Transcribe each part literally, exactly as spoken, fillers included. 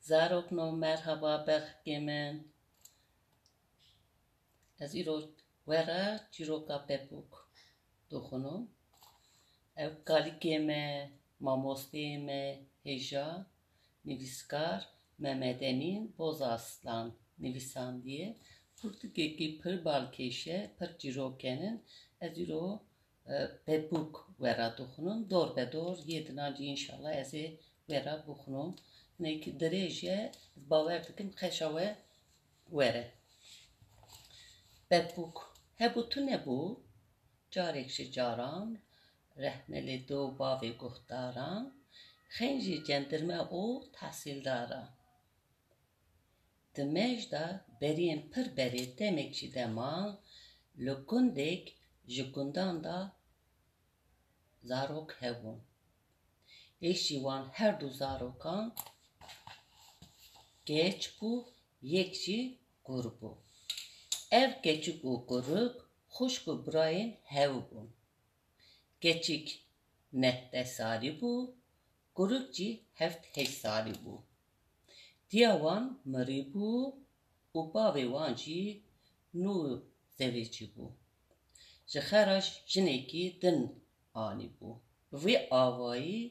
Zarokno, merhaba bexkê min. Ez îro we re çîroka Pepûk dixwînim. Ew kalikê me, mamosteyê me hêja, nivîskar Mehmed Emîn Bozaslan nivîsandiye. Pirtûkekî pir balkêş e, pir çîroken in. Ez îro e, Pepûk we re dixwînim. Dor be dor yê dinan jî înşallah ez ê we re bixwînim. Hinek dirêj e, ez bawer dikim qeşa we were. Pepûk hebû tu nebû, carek ji caran, rehme li do bavê guhdaran, xeyn jî cendirme û tehsîldaran. Di mej de beriyên pir berê demek ji dema li gundek ji gundan de zarok hebûn. Yek ji wan her du zarokan keç bû, yek jî kur bû. Ev keçik û kurik xwişk û birayên hev bûn. Keçik neh deh salî bû, kurik jî heft heşt salî bû. Diya wan mirî bû û bavê wan jî nû zewicî bû. Ji xera jinekî din anî bû. Bi vî awayî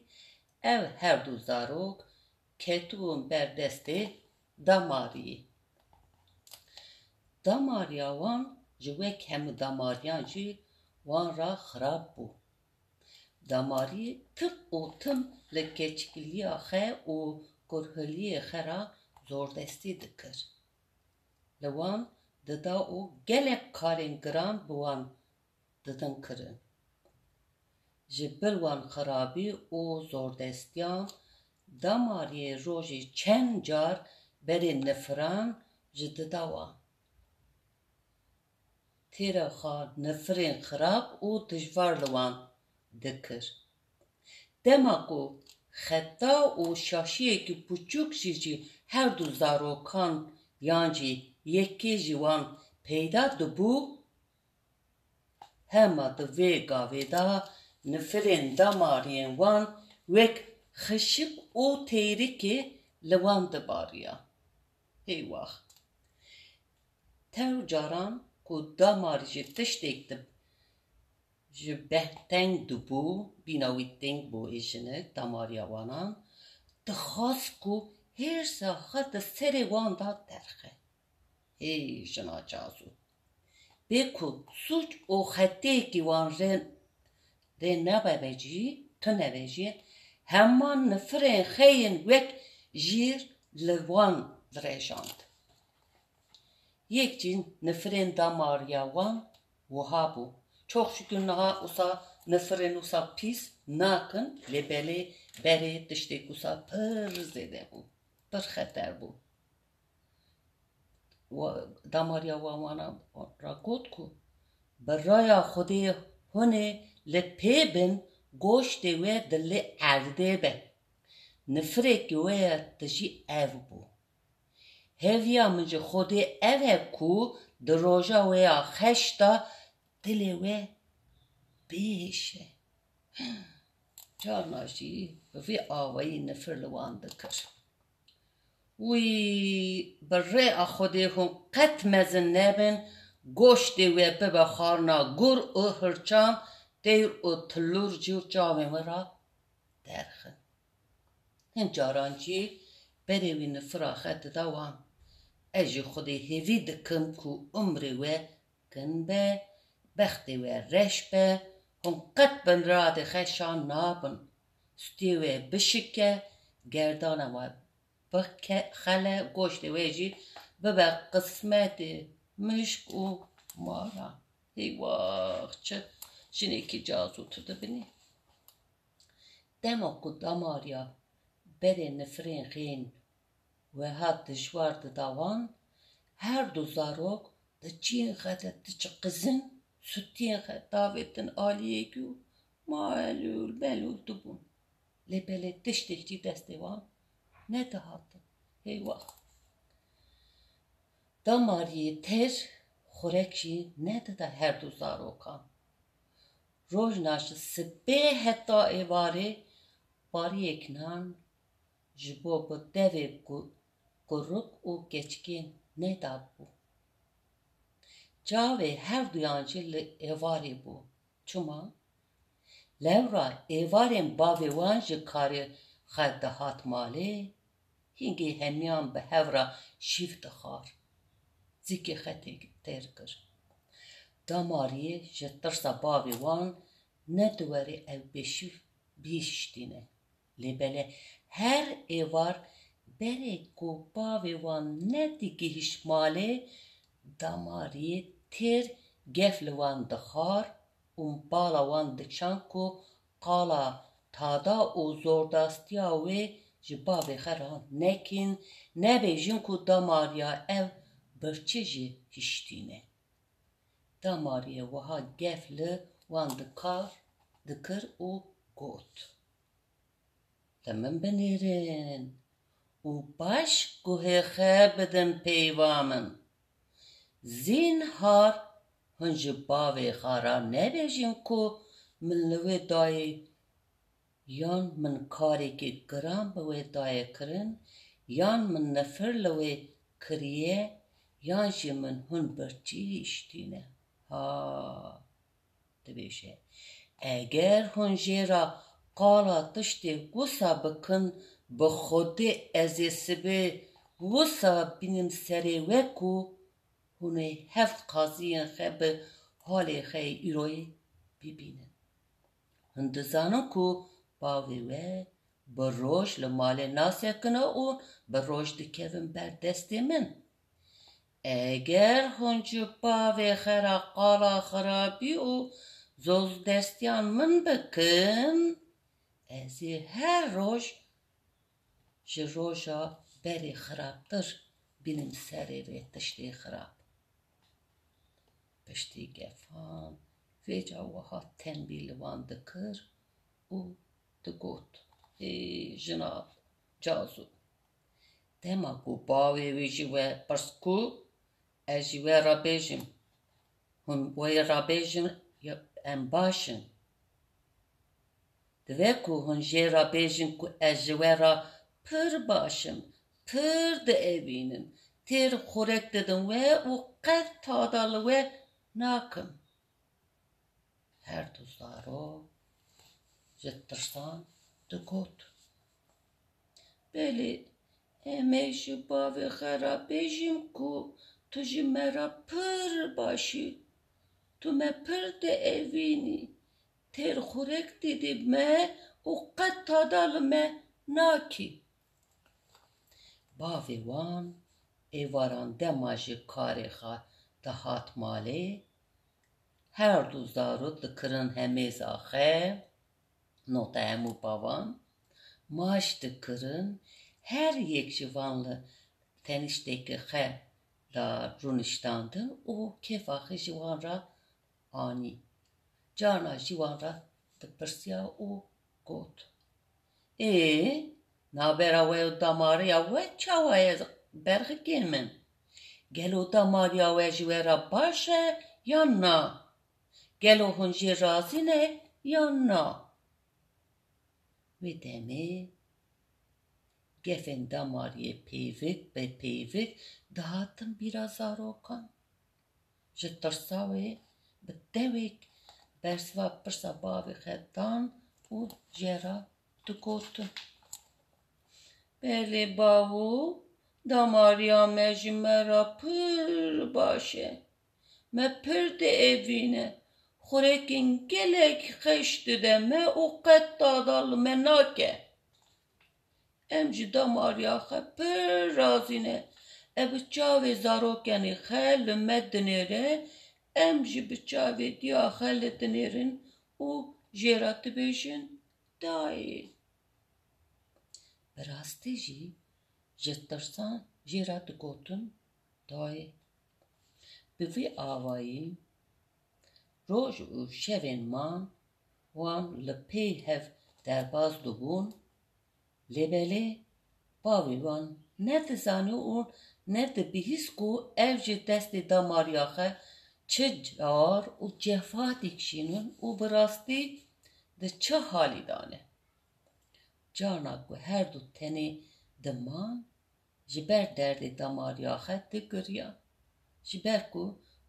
ev her du zarok ketibûn ber destê damariyê. Damariya wan ji wek hemû damariyan jî wan re xirab bû. Damarî tim û tim li keçikiliya xe û kurhiliyê xe re zordestî dikir. Li wan dida û gelek karên giran bi wan didin kirin. Ji ber wan xirabî û zordestiyan damariyê rojê çend car berê nifiran ji dida wan. Têra xwe nifirên xirab û dijwar li wan dikir. Dema ku xeta û şaşiyekî piçûk jî ji her du zarokan yan jî yekê ji wan peyda dibû, hema di vê gavê de nifirên damariyên wan wek xişik û têrikê li wan dibariya. Heywax. Tew caran ku damarî ji tiştek di ji behteng dibû, bîna wî teng bû ê jinik, damariya wanan, dixwast ku hêrsa xwe di serê wan de derxe. Hey jina cazû! Bê ku sûc û xetêkî wan rê, rê nebebe jî, tune be jî, heman nifirên xeyên wek jîr li wan direjand. Yek jî nifirên damariya wan wiha bû. Çok şükür niha wisa nifirên wisa pîs nakin, lê belê berê tiştê wisa pir zêde bû. Pir xeter bû. Wa-, damariya wan wana ra got ku, bi raya Xwedê hûn ê li pê bin, goştê we di li erdê be. Nifirêkî we ya dijî ev bû. Hêviya min ji Xwedê ev e ku di roja we ya xeş de dilê we bihêşe. Carna jî bi vî awayî nifir li wan dikir. Wî, bi rêya Xwedê hûn qet mezin nebin, goştê we bibe xwarina gur û hirçan, teyr û tilûr jî çavên we re derxin. Hin caran jî berê wî nifira xe dida wan. Ez jî Xwedê hêvî dikim ku umrê we kin be, bextê we reş be, hûn qet bi miradê xe şa nabin. Stûyê we bişike, gerdana we bixele, goştê we jî bibe qismetê mişk û mara. Heywax, çi jinekî cazû tu dibînî. Dema ku damariya berê nifirên xêyn wiha dijwar dida wan, her du zarok diçiyên xe de diçiqizin, stûyên xe davêtin aliyekî û malûl belûl dibûn. Lê belê tiştek jî destê wan nedihatin. Heywax. Damariyê têr xurek jî nedida her du zarokan. Rojna ji sibê heta êvarê pariyek nan ji bo bi devê ku kurik û keçikên nedabû. Çavê herduyan jî li êvarê bû. Çima? Lewra êvarên bavê wan ji karê xwe dihat malê, hingê hemiyan bi hev re şîv dixwar. Zikê xwe tê-, têr kir. Damariyê ji tirsa bavê wan nediwerê ew bêşîv bihiştîne. Lê belê her êvar berê ku bavê wan nedigihîşt malê, damariyê têr gef li wan dixwar û bala wan diçand ku qala tada û zordastiya wê ji bavê xwe re nekin, nebêjin ku damariya ew birçî jî hiştîne. Damariyê wiha gef li wan dikar, dikir û got: Li min binêrin û baş guhê xwe bidin peyva min. Zînhar hûn ji bavê xwe re nebêjin ku min li wê dayê, yan min karekî giran bi wê daye kirin, yan min nifir li wê kiriye, yan jî min hûn birçî hiştîne. Ha! Dibêje: Eger hûn jê re qala tiştê wisa bikin, bi Xwedê ez ê sibê wisa bînim serê we ku hûn ê heft qaziyên xwe bi halê xwe yê îroyê bibînin. Hûn dizanin ku bavê we bi roj li malê nasekine û bi roj dikevin ber destê min. Eger hûn ji bavê xwe re qala xirabî û zozdestiyan min bikin, ez ê her roj ji roja berê xirabtir bînim serê vê tiştê xirab. Piştî gefan vêca wiha tenbî li wan dikir û digot: Ê jina cazû! Dema ku bavê wî ji we pirs ku ez ji we re bêjim, hûn wê re bêjin, ya em baş in. Divê ku hûn jê re bêjin ku ez ji we re pir baş im, pir dievînim, têr xurek didin we û qet tada li we nakim. Her du zarok ji tirsan digot: Belê, em ê ji bavê xwe re bêjin ku tu ji me re pir baş î. Tu me pir dievînî, têr xurek didî me û qet tada li me nakî. Bavê wan êvaran dema ji karê xwe dihat malê, her du zarok dikirin hemêza xwe, nota hemû bavan, maç dikirin, her yek ji van li tenişteke xwe de rûniştandin û kêfa xwe ji wan re anî. Carna jî wan re dipirsiya û got: Ê, navbera we û damariya we çawa ye berxikê min? Gelo damariya we ji we re baş e yan na? Gelo hûn jê razî ne yan na? Wê demê gefên damariyê peyvik bi peyvik dihatin bîra zarokan. Ji tirsa wê bi dewek bersiva pirsa bavê xwe dan û jê re digotin: Belê bavo, damariya me ji me re pir baş e. Me pir dievîne, xurekên gelek xweş dide me û qet tada li me nake. Em ji damariya xwe pir razî ne. E bi çavê zarokenê xwe li me dinêre, em jî bi çavê diya xwe li dinêrin û jê re dibêjin: Dayê. Bi rastî jî ji tirsan jê re digotin: Dayê. Bi vî awayî roj û şevên man wan li pey hev derbas dibûn, lê belê bavê wan ne dizanî û ne dibihîst ku ev ji destê damariya xwe çi car û cefa dikişînin û bi rastî di çi halî de ne. Carna ku her du tenê diman, Ji ber derdê damariya xwe digiriya. Ji ber ku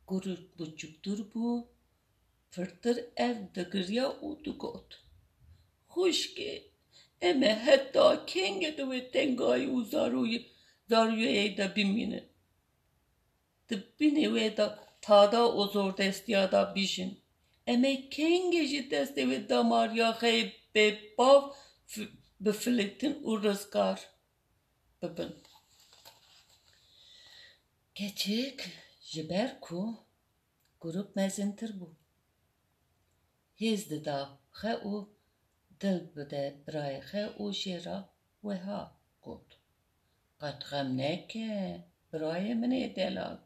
kuruk biçûktir bû, pirtir ev digiriya û digot, "Xwişkê, em ê heta kengê di wê tengayî û zarûyê, zarûyeyê de bimînin? Di bînê wê de tada û zordestiya de bijîn? Em ê kengê ji destê wê damariya xwe yê bêbav fi-, bifilitin û rizgar bibin?" Keçik ji ber ku kuruk mezintir bû, hêz dida xwe û dil bide birayê xwe û jê re wiha got, "Qet xem neke, birayê min ê delal.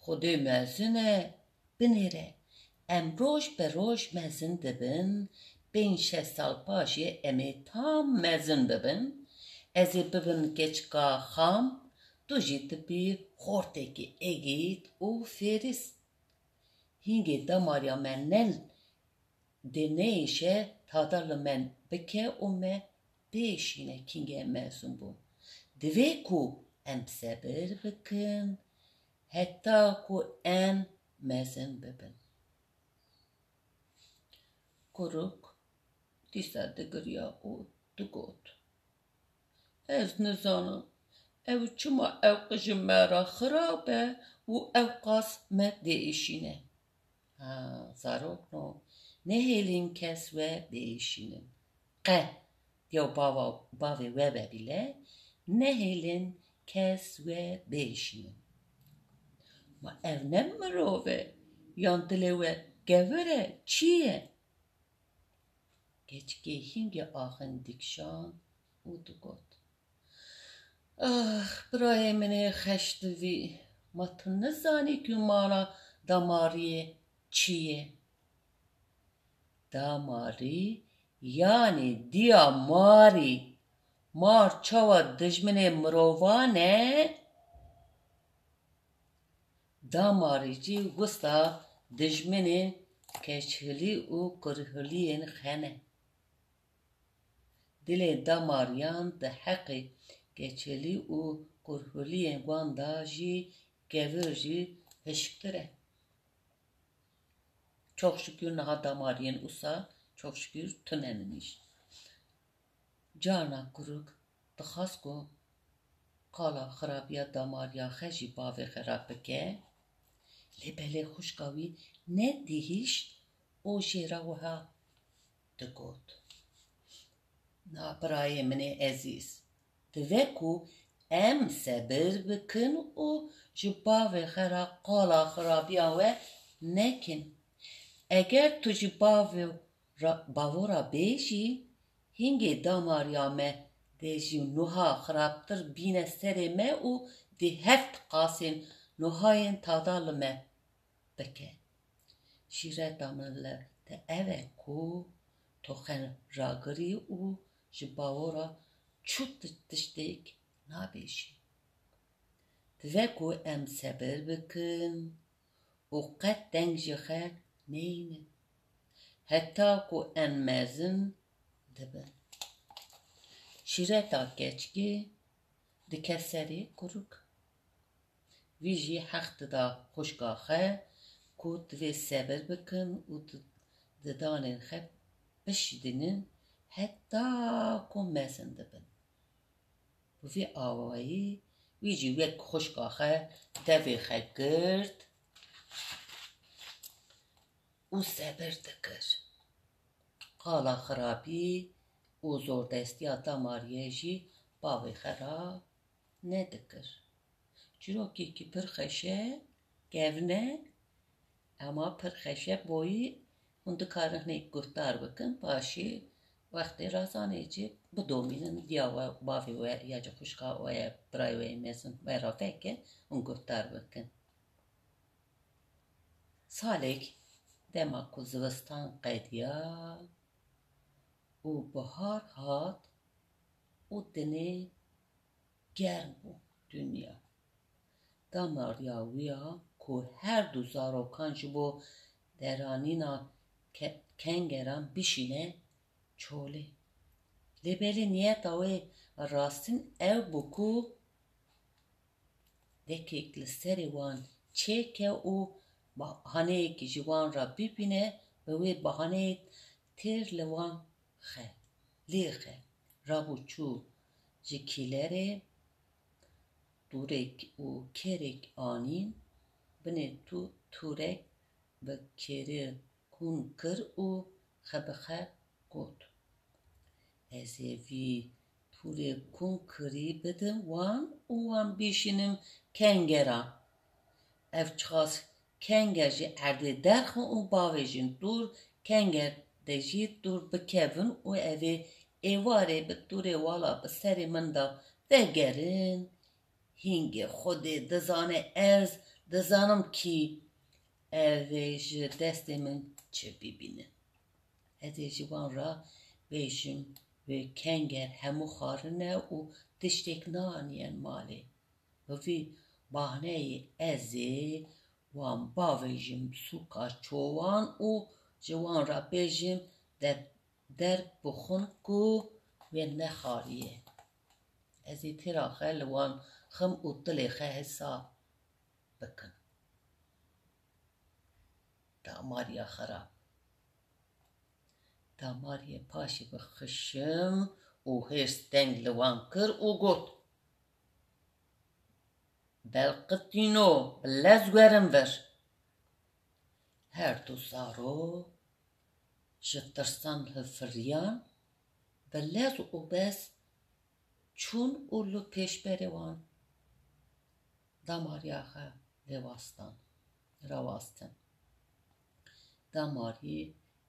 Xwedê mezin e, binêre. Em roj be roj mezin dibin, pênc şeş sal paşê em ê tam mezin bibin. Ez ê bibim keçika xam, tu jî dibî xortekî egît û fêrîs. Hingê damariya me ne dê neyêşe tada li me bike û me bêşîne kîngê em mezin bûn. Divê ku em sebir bikin, heta ku em mezin bibin." Kuruk dîsa digiriya û digot, "Ez nizanim ew çima ew qij ji me re xirab e û ew qas me diêşîne." Ha, zarokno, nehêlin kes we biêşînin. Qe diya bava, bavê we be bîle, nehêlin kes we biêşînin. Ma ev ne mirov e, yan dilê we kevir e, çi ye? Keçikê hingê axin dikişand û digot, "Ax, birayê min ê xeştivî, ma tu nizanî ku mana damariyê çi ye? Damarî, yanî diya marî. Mar çawa dijminê mirovan e, damarî jî wisa dijminê keçhilî û kurhiliyên xwe ne. Dilê damariyan di heqê keçhilî û kurhiliyên wan de jî kevir jî hişktir e." Çok şükür niha damariyên wisa, çok şükür, tune nin îş. Carna kuruk dixwast ku qala xirabiya damariya xwe jî bavê xwe re bike, lê belê xwişka wî nedihîşt û jê re wiha digot, "Na birayê min ê ezîz, divê ku em sebir bikin û ji bavê xwe re qala xirabiya we nekin. Eger tu ji bavê ra-, bavo ra bêjî, hingê damariya me dê jî nuha xirabtir bîne serê me û dê heft qasên nuhayên tada li me bike. Şîreta min li te ev e ku tu xwe ragirî û ji bavo ra çu ti-, tiştêk nabêjî. Divê ku em sebir bikin û qet deng ji xwe neynin, heta ku em mezin dibin." Şîreta keçikê dike serê kuruk. Vî jî heq dida xwişka xwe ku divê sebir bikin û di-, didanên xwe bişidînin heta ku mezin dibin. Bi vî awayî wî jî wek xwişka xwe devê xwe girt û sebir dikir. Qala xirabî û zordestiya damariyê jî bavê xwe ra nedikir. Çîrokekî pir xweş e, kevn e, ema pir xweş e, boyî hûn dikarin hinek guhdar bikin, paşê wextê razanê jî bidomînin, diya we, bavê we ya jî xwişka we ye, birayê we yê mezin we re veke, hûn guhdar bikin. Salek dema ku zivistan qediya û bihar hat û dinê germ bû dinya. Damariya wî ya ku her du zarokan ji bo deranîna ke-, kengeran bişîne çolê. Lê belê niyeta wê rastîn ew bû ku dekek li serê wan çêke û bahaneyekî ji wan re bibîne, bi wê bahaneyê têr li wan xe, lê xe. Rabû çû ji kîlerê tûrek û kêrek anîn, binê tû-, tûrek bi kêrê kûn kir û xe bi xe got, "Ez ê vî tûrê kûn kirî bidim wan û wan bişînim kengeran. Ev çiqas kenger ji erdê derxin û bavêjin tûr kenger de jî tûr bikevin û ev ê êvarê bi tûrê wala bi serê min de vegerin. Hîngê Xwedê dizane ez dizanim kî ev ê ji destê min çi bibînin. Ez ê ji wan re bêjim, wê kenger hemû xwarine û tiştek neaniyen malê. Bi vî bahneyê ez ê wan bavêjim sûka çowan û ji wan re bêjim, de-, derg bixwin ku wê nexariye. Ez ê têra xe li wan xim û dilê xe hesab bikin." Damariya xerab. Damariyê paşê bi xişim û hêrs deng li wan kir û got, "Belqitîno, bi lez werin vir." Her du zarok ji tirsan hilfiriyan, bi lez û bez çûn û li pêşberê wan damariya xwe lêwastan, rawastin. Damarî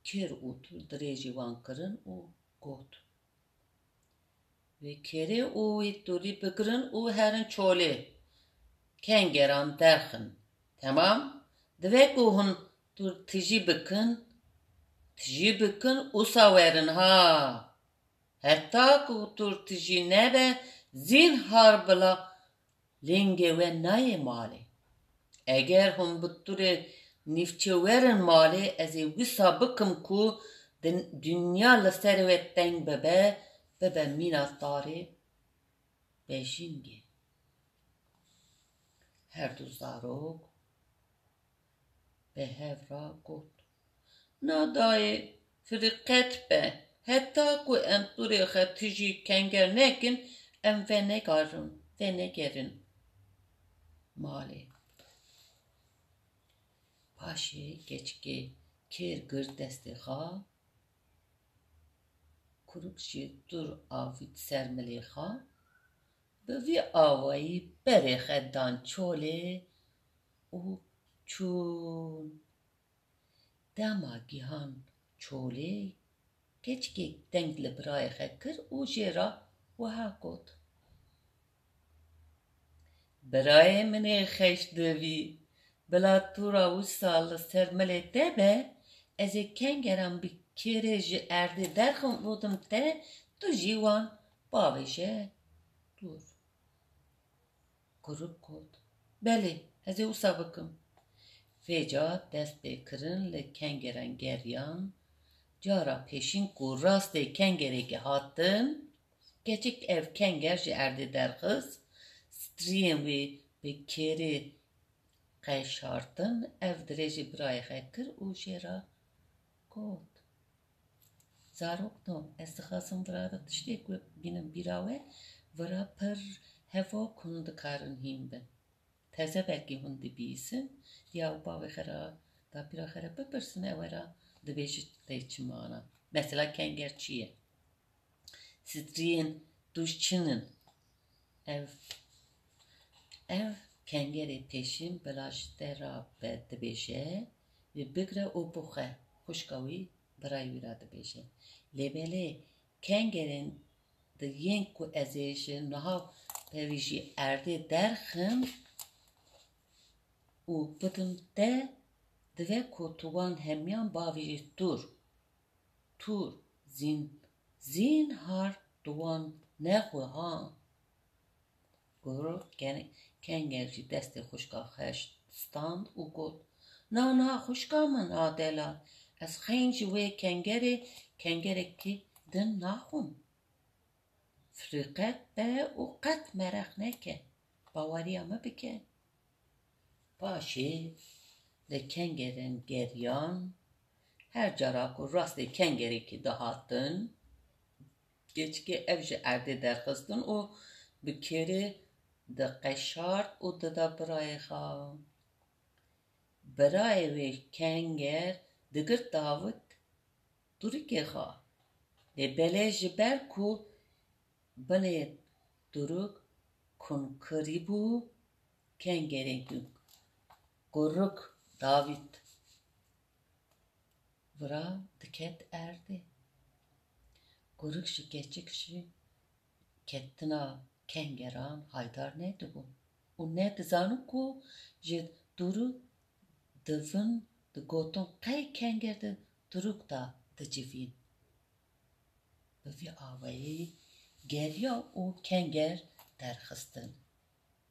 kêr û tûr dirêjî wan kirin û got, "Wê kêrê û wê tûrî bigirin û herin çolê. Kengeran derxin. Temam? Divê ku hûn tûr tijî bikin, tijî bikin, usa werin ha. Heta ku tûr tijî nebe, zînhar bila lêngê we nayê malê. Eger hûn bi tûrê nîvçe werin malê, ez ê wisa bikim ku din-, dinya li ser we teng bibe, bibe mîna tarê bejîngê." Her du zarok bi hev re got, "Na dayê, firîqet be, heta ku em tûrê xwe tijî kenger nekin, em venegarin, venegerin malê." Paşê keçikê kêr girt destê xwe, kurik jî tûr avît ser milê xwe, bi vî awayî berê xwe dan çolê û çûn. Dema gihan çolê, keçikê deng li birayê xwe kir û jê re wiha got, "Birayê min ê xeş divî, bila tûra wisa li ser milê te be, ez ê kengeran bi kêrê ji erdê derxim û bidim te, tu jî wan bavêje tûr." Kurik got, "Belê, ez ê wisa bikim." Vêca dest pê kirin li kengeran geriyan. Cara pêşîn ku rastê kengerekê hatin, keçik ev kenger ji erdê derxist, striyên wê bi kêrê qeşartin, ev dirêjî birayê xwe kir û jê re got, "Zarokno, ez dixwazim vira de tiştê ku bînim bîra we, vira pir hevok hûn dikarin hîn bin. Teze belkî hûn dibîsin, diya û bavê xwe re, dapîra xwe re bipirsin, ew re dibêjit lê çi mana. Mesela kenger çi ye? Striyên tûj çi nin?" Ev, ev kengerê pêşîn bila ji te re be dibêje, wê bigre û bixwe, xwişka wî birayê wî re dibêje. Lê belê kengerên di yên ku ez ê ji niha pevî jî erdê derxim û bidim te, divê ku tu wan hemiyan bavêjî tûr. Tûr, zîn, zînhar tu wan nexwe ha. Goro ken-, kenger jî destê xwişka xwe stand û got, "Na, na, xwişka min a delal, ez xeyn ji wê kengerê, kengerekî din naxwim. Firîqet be û qet mereq neke." Baweriya me bike. Paşê li kengerên geriyan, her cara ku rastê kengerekî dihatin, keçikê ev ji erdê derxistin û bi kêrê diqeşart û dida birayê xwe. Birayê wê kenger digirt davêt turikê xwe. Lê belê ji ber ku binê turik kunkirî bû, kengerên ku kurik davêt vira diket erdê. Kurik ji keçik jî ketina kengeran haydar nedibû û nedizanî ku ji turik divin digotin qey kenger di turik de dicivîn. Bi vî awayî geriya û kenger derxistin.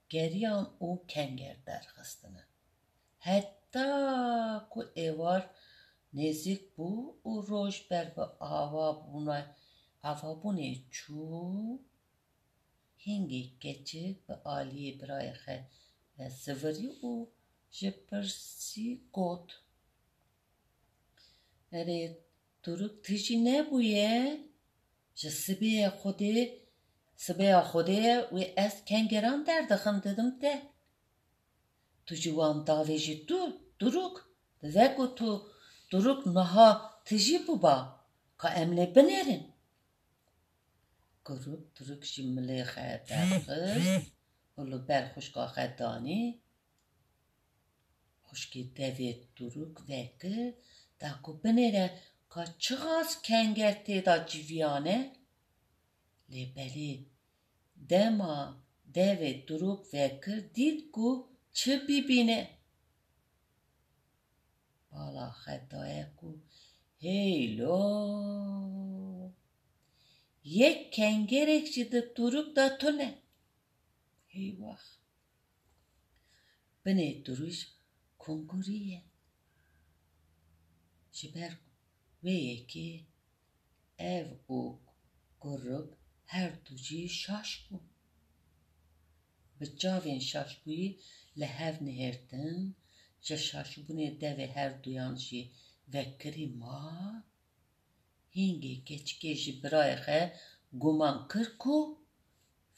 Geriyan û kenger derxistine. Heta ku êvar nêzîk bû û roj ber bi ava bûne, avabûnê çû, hingê keçik bi aliyê birayê xwe ve zivirî û ji pirsî got: Erê, turik tijî nebûye? Ji sibê Xwedê, sibeya Xwedê ye wê ez kengeran derdixim didim te. Tu ji wan davêjî tu, turik, divê ku tu turik niha tijî bûba, ka em lê binêrin. Kurik turik ji milê xwe derxist û li ber xwişka xwe danî. Xwişkê devê turik vekir, da ku binêre ka çiqas kenger tê de civiyane. Lê belê dema devê turik vekir dît ku çi bibîne. Bala xwe daye ku hey lo! Yek kengerek jî di turik de tune. Hey wex! Binê turik kunkirî ye. Ji ber wê yekê ev û kurik her du jî şaş bûn. Bi çavên şaşbûyî li hev nihêrtin, ji şaşbûnê devê her duyan jî vekirî ma. Hingê keçikê ji birayê xwe guman kir ku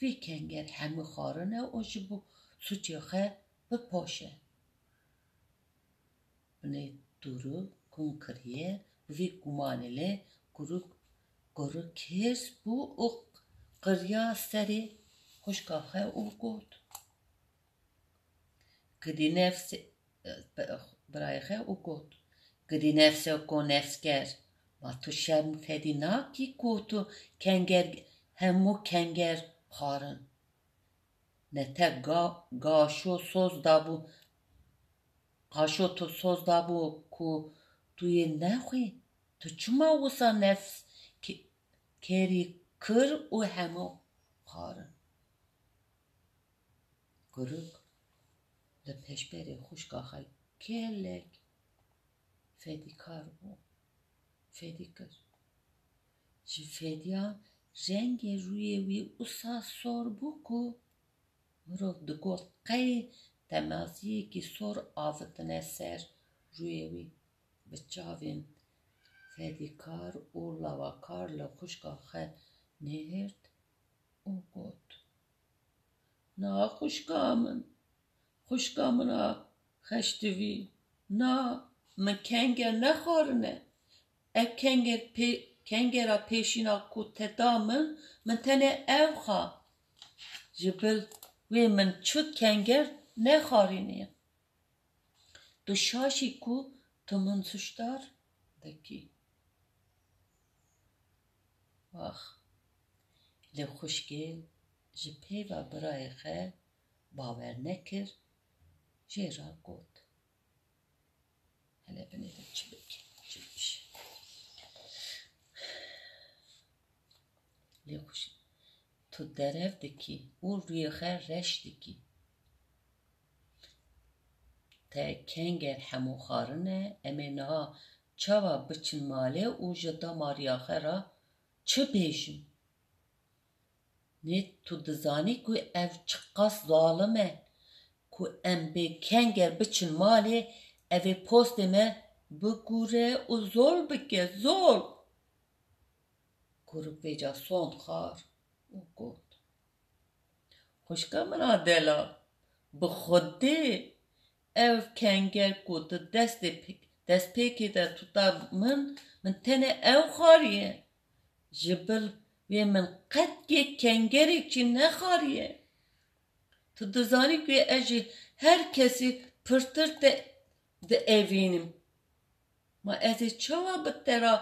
vî kenger hemû xwarine û ji bo sûcê xwe bipoşe. Binê turik kunkiriye, bi vî gumanê lê kurik, kurik hêrs bû û qiriya serê xwişka xwe û got: Gidî nefsê, birayê xwe û got: Gidî nefseko nefsker, ma tu şerm fedî nakî ku tu kenger, hemû kenger xwarin? Ne te ga-, gaşo soz dabû, qaşo tu soz dabû ku tu yê nexwî? Tu çima wisa nefs ke-, kerî kir û hemû xwarin? Kurik li pêşberê xwişka xwe gelek fedîkar bû, fedî kir. Ji fediya rengê rûyê wî wisa sor bû ku mirov digot qey temaziyekî sor avitine ser rûyê wî. Bi çavên fedîkar û lawakar li xwişka xwe nihêrt û got: Na xwişka min, xwişka min a xeştivî, na min kenger nexwarine. Ev kenger pê-, kengera pêşîna ku te da min, min tenê ev xa. Ji bil wê min çi kenger nexwarînî. Tu şaş î ku tu min sûcdar dikî. Wax. Lê xwişkê ji peyva birayê xwe bawer nekir, jê re got: Hele binêre çi bike, çi bike. Lê xwişk, tu derev dikî û rûyê xwe reş dikî. Te kenger hemû xwarine, em ê niha çawa biçin malê û ji damariya xwe re çi bêjin? Nê tu dizanî ku ev çiqas zalim e, ku em bê kenger biçin malê, ev ê postê me bigûre û zol bike, zol. Kurik vêca sond xwar û got, Xwişka min a delal, bi Xwedê ev kenger ku di destê pê-, destpêkê de tuta min, min tenê ew xwariye. Ji bil wê min qet yek kengerek jî nexwariye. Tu dizanî ku ez ji her kesî pirtir te dievînim. Ma ez ê çawa bi te re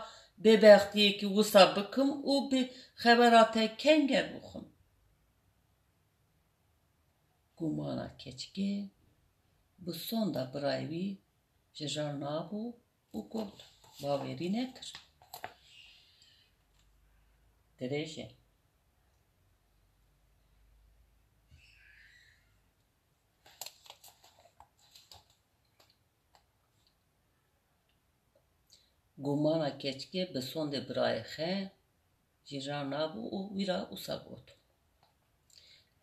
bêbextiyekî wisa bikim û bi xebera te kenger bixwim? Gumana keçikê bi sonda birayê wî ji jar nabû û got, bawerî nekir. Dirêj e. Gumana keçikê bi sondê birayê xe jî ranabû û wî ra wisa got,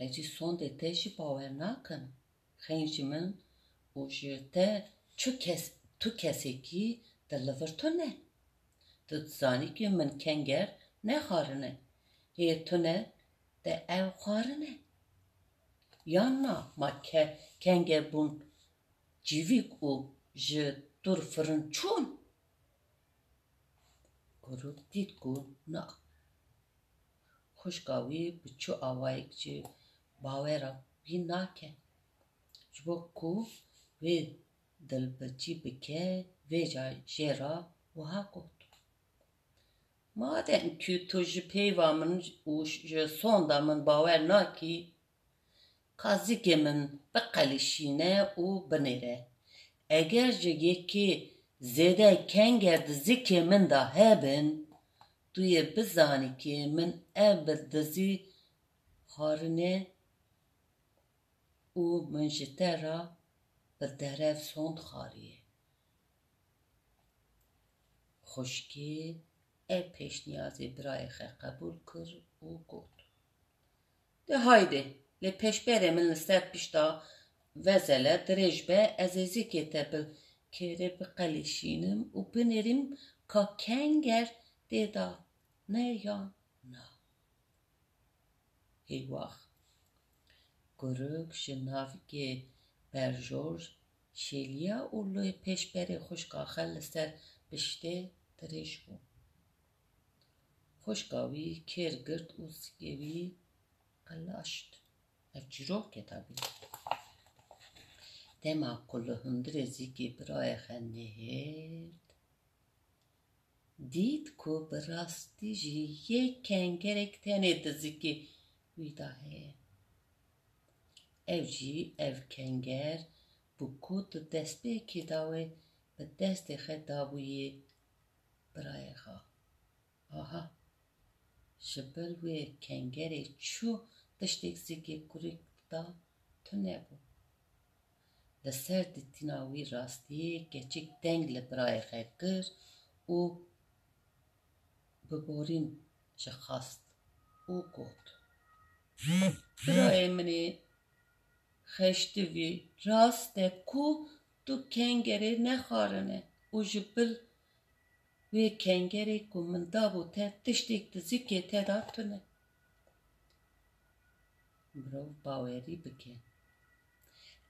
Ez jî sondê te jî bawer nakim. Xeyn ji min û ji te çu kes, tu kesekî di li vir tune. Tu dizanî ku min kenger nexwarine. Hê tune te ew xwarine. Yan na ma ke-, kenger bûn civîk û ji dûr firin çûn? Kurik dît ku na. Xwişka wî bi çi awayek jî bawera wî nake. Ji bo ku wê dilbircî bike, vêca jê re wiha got, Madem ku tu ji peyva min û ji sonda min bawer nakî, ka zikê min biqelişîne û binêre. Eger ji yekê zêde kenger di zikê min de hebin, tu yê bizanî ku min ev bi dizî xwarine û min ji te re bi derev sond xwariye. Xwişkê ev pêşniyazê birayê xwe qebûl kir û got, De haydê, lê pêşberê min li ser pişta vezele dirêj be, ez ê zikê te bi kêrê biqelişînim û binêrîm ka kenger tê de ne yan na. Heywax. Kurik ji navikê berjor şêliya û lê pêşberê xwişka xwe li ser piştê dirêj bû. Xwişka wî kêr girt û zikê wî qelaşt. Ev çîrokê tabî. Dema ku li hundirê zikê birayê xwe nihêrt, dît ku bi rastî jî yek kengerek tenê di zikê wî de heye. Ew jî ev kenger bû ku di destpêkê de wê bi destê xwe dabûyê birayê xwe. Aha, ji ber wê kengerê çû tiştek zikê kurik de tune bû. Li ser dîtina wî rastiyê keçik deng li birayê xwe kir û bi borîn jixwest û got, Birayê min ê xeştivî, rast e ku tu kengerê nexwarine û ji bil wê kengerê ku min dabû te tiştek di zikê te de tune. Mirov bawerî bike.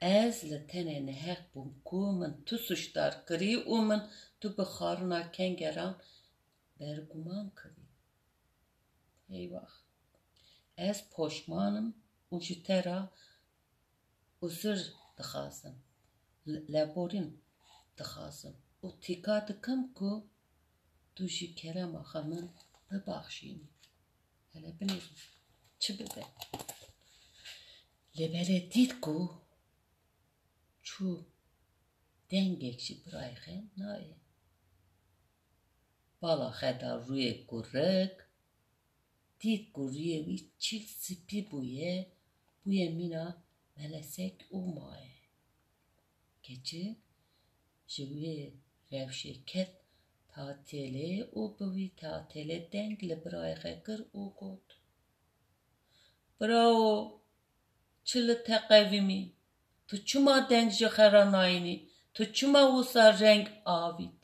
Ez li tenê neheq bûm ku min tu sûcdar kirî û min tu bi xwarina kengeran berguman kirî. Eywax. Ez poşman im û ji te re uzir dixwazim, le-, leborîn dixwazim û tîka dikim ku tu jî kerema xwe min bibaxşînî. Hele binêrim çi bibe. Lê belê dît ku çû dengek ji birayê xwe nayê. Bala xwe da rûyê kurik, dît ku rûyê wî çil spî bûye, bûye mîna melesek û maye. Keçik ji wê rewşê ket tatêlê û bi wî tatêlê deng li birayê xwe kir û got, Bravo! Çi li te qevimî! Tu çima deng ji xwe re nayînî? Tu çima wisa reng avît?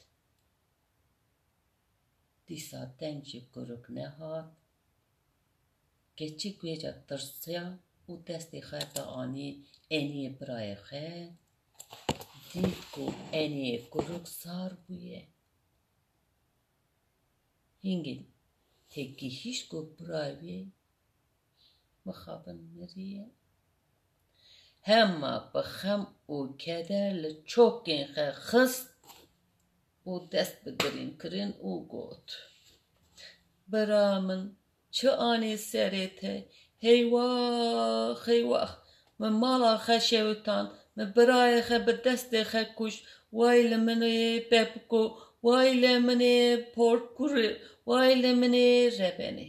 Dîsa deng ji kurik nehat. Keçik wêca tirsiya û destê xwe da anî eniyê birayê xwe. Dît ku eniyê kurik sar bûye. Hingî têgihîşt ku birayê wê mixabin miriye. Hema bi xem û keder li çokên xwe xist û dest bi girîn kirin û got: Bira min, çi anî serê te? Heywax, heywax! Min mala xwe şewitan, min birayê xwe bi destê xwe kuşt. Way li min ê bebiko, way li min ê porkurê, way li min ê rebenê.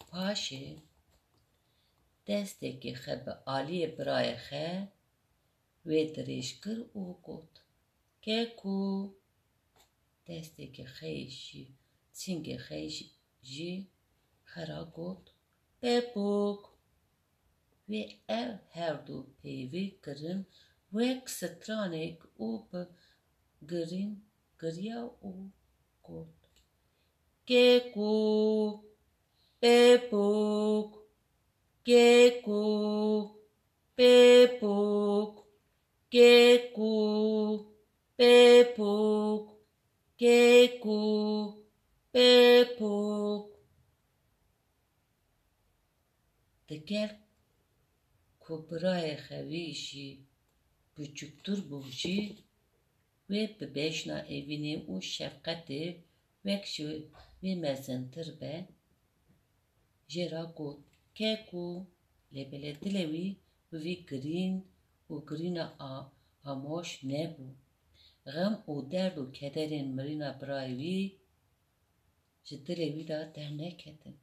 Paşê destekê xwe bi aliyê birayê xwe wê dirêj kir û got: Keko! Destekê xwe jî, çingê xwe jî xwe ra got: Pepûk! Wê ev her du peyvê kirin wek stranek û bi girîn giriya û got: Keko! Pepûk! Keko! Pepûk! Keko! Pepûk! Keko! Pepûk! Digel ku birayê xwe wî jî biçûktir bû jî, wê bi bejna evînê û şefqetê wek ji wê mezintir be, jê re got: Keko! Lê belê dilê wî bi vî girîn û girîna a, amoş nebû. Xem û derd û kederên mirîna birayê wî ji dilê wî de derneketin.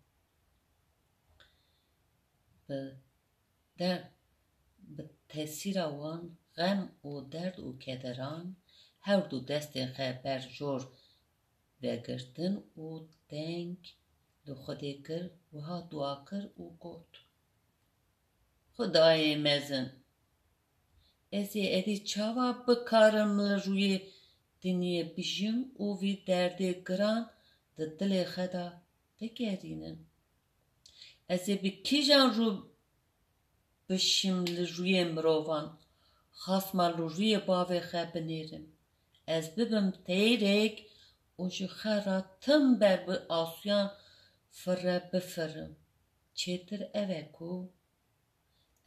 Bi der, bi tesîra wan xem û derd û kederan her du destên xwe ber jor vegirtin û deng li Xwedê kir, wiha dua kir û got: Xwedayê mezin, ez ê êdî çawa bikarim li rûyê dinyê bijîm û vî derdê giran di dilê xwe de bigerînim? Ez ê bi kîjan rû bişîm li rûyê mirovan, xasma li rûyê bavê xwe binêrim? Ez bibim teyrek û ji xwe re tim ber bi asûyan firre bifirim. Çêtir ev e ku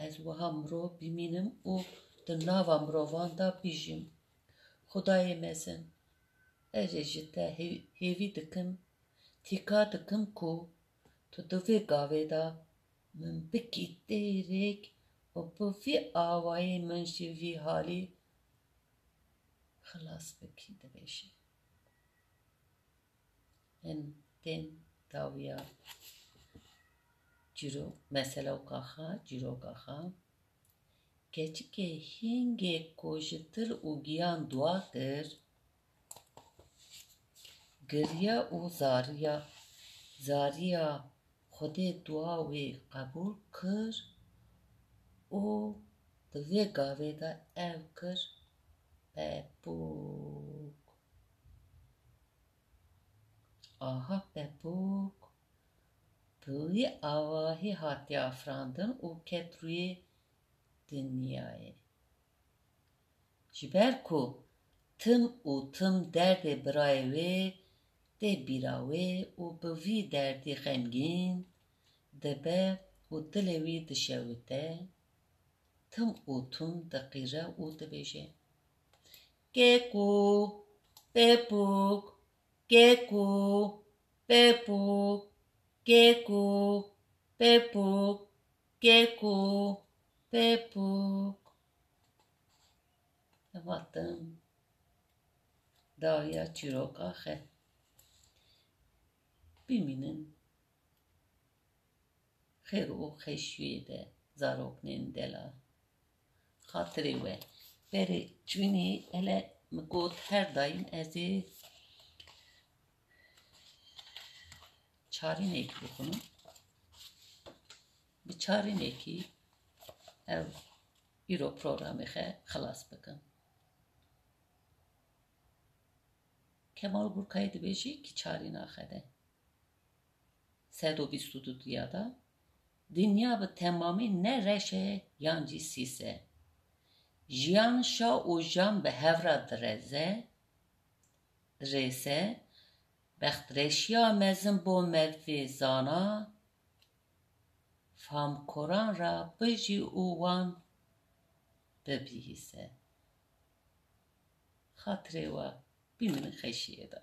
ez wiha mirov bimînim û di nava mirovan de bijîm. Xwedayê mezin, ez ê ji te hê-, hêvî dikim, tîka dikim ku tu di vê gavê de min bikî teyrek û bi vî awayî min ji vî halî xilas bikî, dibêje. Em tên dawiya çîro-, meseloka xwe, çîroka xwe. Keçikê hingê ku ji dil û giyan dua kir, giriya û zariya, zariya Xwedê dua wê qebûl kir û di vê gavê de ew kir pepûk. Aha pepûk bi wî awahî hatiye afirandin û ket rûyê dinyayê. Ji ber ku tim û tim derdê birayê wê tê bîra wê û bi vî derdî xemgîn dibe û dilê wî dişewite, tim û tim diqîre û dibêje: Keko, pepûk, keko, pepûk, keko, pepûk, keko, pepûk. Em hatin dawiya çîroka xwe. Bimînin xêr û xweşiyê de, zaroknên delal. Xatirê we. Berê çûnê hele min got her daîm ez ê çarînek bixwim. Bi çarînekî ev îro programê xe xilas bikin. Kemal Burkayê dibêjî ki çarîna xe de sed û bîst û du diya da, dinya bi temamî ne reş e yan jî sîs e. Jiyan şa û jan bi hev re direze, dirêse, bextreşiya mezin bo mevê zana, famkoran ra bijî û wan bibihîse. Xatirê we bimînin xeşiyê de.